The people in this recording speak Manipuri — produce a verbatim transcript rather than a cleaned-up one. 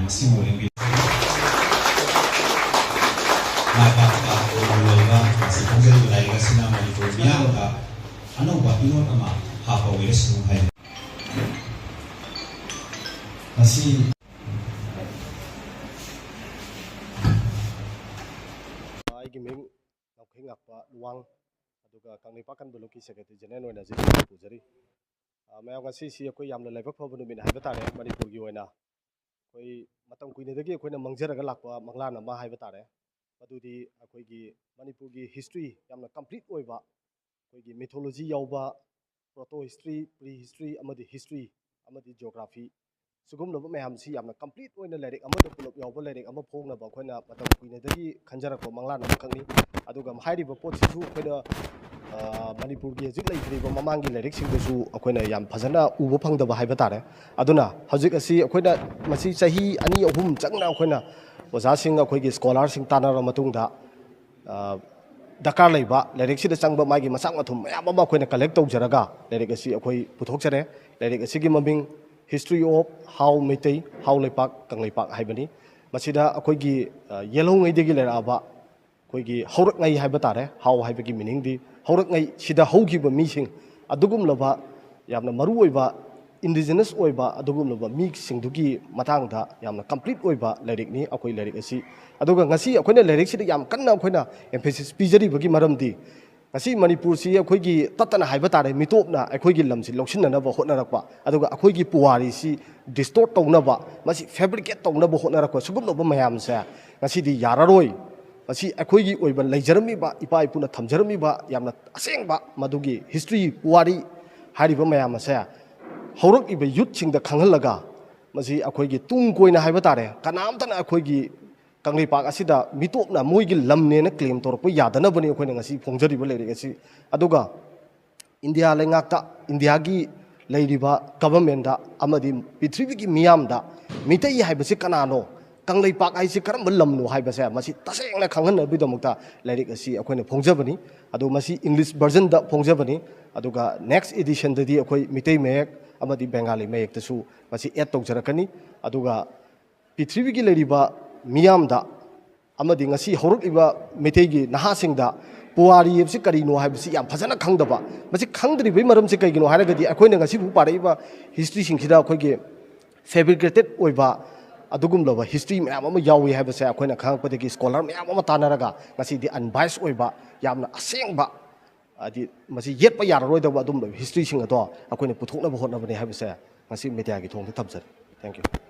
ꯑꯁꯤꯕꯨ ꯑꯣꯏꯍꯟꯕꯤꯌꯨ꯫ ꯃꯥꯏ ꯄꯥꯛꯄ ꯑꯣꯏꯍꯜꯂꯣꯏꯕ ꯑꯁꯤ ꯈꯪꯖꯔꯤꯕ ꯂꯥꯏꯔꯤꯛ ꯑꯁꯤꯅ ꯃꯅꯤꯄꯨꯔ ꯃꯤꯌꯥꯝꯗ ꯑꯅꯧꯕ ꯏꯅꯣꯠ ꯑꯃ ꯍꯥꯞꯄ ꯑꯣꯏꯔꯁꯅꯨ ꯍꯥꯏꯅ꯫ ꯃꯁꯤ ꯑꯩꯒꯤ ꯃꯤꯡ ꯉꯝꯈꯩ ꯉꯥꯛꯄ ꯂꯨꯋꯥꯡ, ꯑꯗꯨꯒ ꯀꯪꯂꯩꯄꯥꯛ ꯀꯟꯕ ꯂꯨꯞꯀꯤ ꯁꯦꯀ꯭ꯔꯦꯇꯔꯤ ꯖꯦꯅꯔꯦꯜ ꯑꯣꯏꯅ ꯍꯧꯖꯤꯛ ꯄꯨꯖꯔꯤ꯫ ꯑ, ꯃꯌꯥꯝ, ꯉꯁꯤꯁꯤ ꯑꯩꯈꯣꯏ ꯌꯥꯝꯅ ꯂꯥꯏꯕꯛ ꯐꯕ ꯅꯨꯃꯤꯠ ꯍꯥꯏꯕ ꯇꯥꯔꯦ ꯃꯅꯤꯄꯨꯔꯒꯤ ꯑꯣꯏꯅ꯫ ꯑꯩꯈꯣꯏ ꯃꯇꯝ ꯀꯨꯏꯅꯗꯒꯤ ꯑꯩꯈꯣꯏꯅ ꯃꯥꯡꯖꯔꯒ ꯂꯥꯛꯄ ꯃꯪꯂꯥꯟ ꯑꯃ ꯍꯥꯏꯕ ꯇꯥꯔꯦ꯫ ꯃꯗꯨꯗꯤ ꯑꯩꯈꯣꯏꯒꯤ ꯃꯅꯤꯄꯨꯔꯒꯤ ꯍꯤꯁꯇ꯭ꯔꯤ ꯌꯥꯝꯅ ꯀꯝꯄ꯭ꯂꯤꯠ ꯑꯣꯏꯕ, ꯑꯩꯈꯣꯏꯒꯤ ꯃꯤꯊꯣꯂꯣꯖꯤ ꯌꯥꯎꯕ, ꯄ꯭ꯔꯣꯇꯣ ꯍꯤꯁꯇ꯭ꯔꯤ, ꯄ꯭ꯔꯤ ꯍꯤꯁꯇ꯭ꯔꯤ ꯑꯃꯗꯤ ꯍꯤꯁꯇ꯭ꯔꯤ ꯑꯃꯗꯤ ꯖꯤꯑꯣꯒ꯭ꯔꯥꯐꯤ, ꯁꯤꯒꯨꯝꯂꯕ ꯃꯌꯥꯝꯁꯤ ꯌꯥꯝꯅ ꯀꯝꯄ꯭ꯂꯤꯠ ꯑꯣꯏꯅ ꯂꯥꯏꯔꯤꯛ ꯑꯃꯗ ꯄꯨꯂꯞ ꯌꯥꯎꯕ ꯂꯥꯏꯔꯤꯛ ꯑꯃ ꯐꯣꯡꯅꯕ ꯑꯩꯈꯣꯏꯅ ꯃꯇꯝ ꯀꯨꯏꯅꯗꯒꯤ ꯈꯟꯖꯔꯛꯄ ꯃꯪꯂꯥꯟ ꯑꯃꯈꯛꯅꯤ꯫ ꯑꯗꯨꯒ ꯍꯥꯏꯔꯤꯕ ꯄꯣꯠꯁꯤꯁꯨ ꯑꯩꯈꯣꯏꯅ, ꯑ, ꯃꯅꯤꯄꯨꯔꯒꯤ ꯍꯧꯖꯤꯛ ꯂꯩꯈ꯭ꯔꯤꯕ ꯃꯃꯥꯡꯒꯤ ꯂꯥꯏꯔꯤꯛꯁꯤꯡꯗꯁꯨ ꯑꯩꯈꯣꯏꯅ ꯌꯥꯝ ꯐꯖꯅ ꯎꯕ ꯐꯪꯗꯕ ꯍꯥꯏꯕ ꯇꯥꯔꯦ꯫ ꯑꯗꯨꯅ ꯍꯧꯖꯤꯛ ꯑꯁꯤ ꯑꯩꯈꯣꯏꯅ ꯃꯁꯤ ꯆꯍꯤ ꯑꯅꯤ ꯑꯍꯨꯝ ꯆꯪꯅ ꯑꯩꯈꯣꯏꯅ ꯑꯣꯖꯥꯁꯤꯡ, ꯑꯩꯈꯣꯏꯒꯤ ꯁ꯭ꯀꯣꯂꯥꯔꯁꯤꯡ ꯇꯥꯟꯅꯔꯕ ꯃꯇꯨꯡꯗ, ꯑ, ꯗꯔꯀꯥꯔ ꯂꯩꯕ ꯂꯥꯏꯔꯤꯛꯁꯤꯗ ꯆꯪꯕ ꯃꯥꯒꯤ ꯃꯆꯥꯛ ꯃꯊꯨꯝ ꯃꯌꯥꯝ ꯑꯃ ꯑꯩꯈꯣꯏꯅ ꯀꯂꯦꯛ ꯇꯧꯖꯔꯒ ꯂꯥꯏꯔꯤꯛ ꯑꯁꯤ ꯑꯩꯈꯣꯏ ꯄꯨꯊꯣꯛꯆꯔꯦ꯫ ꯂꯥꯏꯔꯤꯛ ꯑꯁꯤꯒꯤ ꯃꯃꯤꯡ History of How ꯃꯩꯇꯩ, ꯍꯥꯎ ꯂꯩꯄꯥꯛ, ꯀꯪꯂꯩꯄꯥꯛ ꯍꯥꯏꯕꯅꯤ꯫ ꯃꯁꯤꯗ ꯑꯩꯈꯣꯏꯒꯤ, ꯑ, ꯌꯦꯜꯍꯧꯉꯩꯗꯒꯤ ꯂꯩꯔꯛꯑꯕ ꯑꯩꯈꯣꯏꯒꯤ ꯍꯧꯔꯛꯉꯩ ꯍꯥꯏꯕ ꯇꯥꯔꯦ, ꯍꯥꯎ ꯍꯥꯏꯕꯒꯤ ꯃꯤꯅꯤꯡꯗꯤ ꯍꯧꯔꯛꯉꯩ, ꯁꯤꯗ ꯍꯧꯈꯤꯕ ꯃꯤꯁꯤꯡ, ꯑꯗꯨꯒꯨꯝꯂꯕ ꯌꯥꯝꯅ ꯃꯔꯨ ꯑꯣꯏꯕ ꯏꯟꯗꯤꯖꯤꯅꯁ ꯑꯣꯏꯕ ꯑꯗꯨꯒꯨꯝꯂꯕ ꯃꯤꯁꯤꯡꯗꯨꯒꯤ ꯃꯇꯥꯡꯗ ꯌꯥꯝꯅ ꯀꯝꯄ꯭ꯂꯤꯠ ꯑꯣꯏꯕ ꯂꯥꯏꯔꯤꯛꯅꯤ ꯑꯩꯈꯣꯏ ꯂꯥꯏꯔꯤꯛ ꯑꯁꯤ꯫ ꯑꯗꯨꯒ ꯉꯁꯤ ꯑꯩꯈꯣꯏꯅ ꯂꯥꯏꯔꯤꯛꯁꯤꯗ ꯌꯥꯝ ꯀꯟꯅ ꯑꯩꯈꯣꯏꯅ ꯑꯦꯝꯐꯦꯁꯤꯁ ꯄꯤꯖꯔꯤꯕꯒꯤ ꯃꯔꯝꯗꯤ, ꯉꯁꯤ ꯃꯅꯤꯄꯨꯔꯁꯤ ꯑꯩꯈꯣꯏꯒꯤ ꯇꯠꯇꯅ ꯍꯥꯏꯕ ꯇꯥꯔꯦ, ꯃꯤꯇꯣꯞꯅ ꯑꯩꯈꯣꯏꯒꯤ ꯂꯝꯁꯤ ꯂꯧꯁꯤꯟꯅꯅꯕ ꯍꯣꯠꯅꯔꯛꯄ, ꯑꯗꯨꯒ ꯑꯩꯈꯣꯏꯒꯤ ꯄꯨꯋꯥꯔꯤꯁꯤ ꯗꯤꯁꯇꯣꯔꯠ ꯇꯧꯅꯕ, ꯃꯁꯤ ꯐꯦꯕ꯭ꯔꯤꯀꯦꯠ ꯇꯧꯅꯕ ꯍꯣꯠꯅꯔꯛꯄ, ꯁꯤꯒꯨꯝꯂꯕ ꯃꯌꯥꯝꯁꯦ ꯉꯁꯤꯗꯤ ꯌꯥꯔꯔꯣꯏ꯫ ꯃꯁꯤ ꯑꯩꯈꯣꯏꯒꯤ ꯑꯣꯏꯕ ꯂꯩꯖꯔꯝꯃꯤꯕ, ꯏꯄꯥ ꯏꯄꯨꯅ ꯊꯝꯖꯔꯝꯃꯤꯕ ꯌꯥꯝꯅ ꯑꯁꯦꯡꯕ ꯃꯗꯨꯒꯤ ꯍꯤꯁꯇ꯭ꯔꯤ, ꯄꯨꯋꯥꯔꯤ ꯍꯥꯏꯔꯤꯕ ꯃꯌꯥꯝ ꯑꯁꯦ ꯍꯧꯔꯛꯂꯤꯕ ꯌꯨꯠꯁꯤꯡꯗ ꯈꯪꯍꯜꯂꯒ, ꯃꯁꯤ ꯑꯩꯈꯣꯏꯒꯤ ꯇꯨꯡ ꯀꯣꯏꯅ ꯍꯥꯏꯕ ꯇꯥꯔꯦ, ꯀꯅꯥꯝꯇꯅ ꯑꯩꯈꯣꯏꯒꯤ ꯀꯪꯂꯩꯄꯥꯛ ꯑꯁꯤꯗ ꯃꯤꯇꯣꯞꯅ ꯃꯣꯏꯒꯤ ꯂꯝꯅꯦꯅ ꯀ꯭ꯂꯦꯝ ꯇꯧꯔꯛꯄ ꯌꯥꯗꯅꯕꯅꯤ ꯑꯩꯈꯣꯏꯅ ꯉꯁꯤ ꯐꯣꯡꯖꯔꯤꯕ ꯂꯥꯏꯔꯤꯛ ꯑꯁꯤ꯫ ꯑꯗꯨꯒ ꯏꯟꯗꯤꯌꯥ ꯂꯩꯉꯥꯛꯇ, ꯏꯟꯗꯤꯌꯥꯒꯤ ꯂꯩꯔꯤꯕ ꯒꯚꯔꯟꯃꯦꯟꯗ ꯑꯃꯗꯤ ꯄ꯭ꯔꯤꯊꯤꯕꯤꯒꯤ ꯃꯤꯌꯥꯝꯗ ꯃꯤꯇꯩ ꯍꯥꯏꯕꯁꯤ ꯀꯅꯥꯅꯣ, ꯀꯪꯂꯩꯄꯥꯛ ꯍꯥꯏꯁꯤ ꯀꯔꯝꯕ ꯂꯝꯅꯣ ꯍꯥꯏꯕꯁꯦ ꯃꯁꯤ ꯇꯁꯦꯡꯅ ꯈꯪꯍꯟꯅꯕꯒꯤꯗꯃꯛꯇ ꯂꯥꯏꯔꯤꯛ ꯑꯁꯤ ꯑꯩꯈꯣꯏꯅ ꯐꯣꯡꯖꯕꯅꯤ꯫ ꯑꯗꯨ ꯃꯁꯤ ꯏꯪꯂꯤꯁ ꯚꯔꯖꯟꯗ ꯐꯣꯡꯖꯕꯅꯤ꯫ ꯑꯗꯨꯒ ꯅꯦꯛꯁ ꯏꯗꯤꯁꯟꯗꯗꯤ ꯑꯩꯈꯣꯏ ꯃꯤꯇꯩ ꯃꯌꯦꯛ ꯑꯃꯗꯤ ꯕꯦꯡꯒꯥꯂꯤ ꯃꯌꯦꯛꯇꯁꯨ ꯃꯁꯤ ꯑꯦꯗ ꯇꯧꯖꯔꯛꯀꯅꯤ꯫ ꯑꯗꯨꯒ ꯄ꯭ꯔꯤꯊꯤꯕꯤꯒꯤ ꯂꯩꯔꯤꯕ ꯃꯤꯌꯥꯝꯗ ꯑꯃꯗꯤ ꯉꯁꯤ ꯍꯧꯔꯛꯂꯤꯕ ꯃꯩꯇꯩꯒꯤ ꯅꯍꯥꯁꯤꯡꯗ ꯄꯨꯋꯥꯔꯤ ꯍꯥꯏꯕꯁꯤ ꯀꯔꯤꯅꯣ ꯍꯥꯏꯕꯁꯤ ꯌꯥꯝ ꯐꯖꯅ ꯈꯪꯗꯕ꯫ ꯃꯁꯤ ꯈꯪꯗ꯭ꯔꯤꯕꯒꯤ ꯃꯔꯝꯁꯤ ꯀꯩꯒꯤꯅꯣ ꯍꯥꯏꯔꯒꯗꯤ, ꯑꯩꯈꯣꯏꯅ ꯉꯁꯤꯕꯨ ꯄꯥꯔꯛꯏꯕ ꯍꯤꯁꯇ꯭ꯔꯤꯁꯤꯡꯁꯤꯗ ꯑꯩꯈꯣꯏꯒꯤ ꯐꯦꯕ꯭ꯔꯤꯀꯦꯇꯦꯠ ꯑꯣꯏꯕ ꯑꯗꯨꯒꯨꯝꯂꯕ ꯍꯤꯁꯇ꯭ꯔꯤ ꯃꯌꯥꯝ ꯑꯃ ꯌꯥꯎꯏ ꯍꯥꯏꯕꯁꯦ ꯑꯩꯈꯣꯏꯅ ꯈꯪꯉꯛꯄꯗꯒꯤ, ꯁ꯭ꯀꯣꯂꯔ ꯃꯌꯥꯝ ꯑꯃ ꯇꯥꯟꯅꯔꯒ ꯉꯁꯤꯗꯤ ꯑꯟꯕꯥꯏꯁ ꯑꯣꯏꯕ, ꯌꯥꯝꯅ ꯑꯁꯦꯡꯕ, ꯍꯥꯏꯗꯤ ꯃꯁꯤ ꯌꯦꯠꯄ ꯌꯥꯔꯔꯣꯏꯗꯕ ꯑꯗꯨꯝꯕ ꯍꯤꯁꯇ꯭ꯔꯤꯁꯤꯡ ꯑꯗꯣ ꯑꯩꯈꯣꯏꯅ ꯄꯨꯊꯣꯛꯅꯕ ꯍꯣꯠꯅꯕꯅꯤ ꯍꯥꯏꯕꯁꯦ ꯉꯁꯤ ꯃꯦꯗꯤꯌꯥꯒꯤ ꯊꯣꯡꯗ ꯊꯝꯖꯔꯤ꯫ Thank you꯫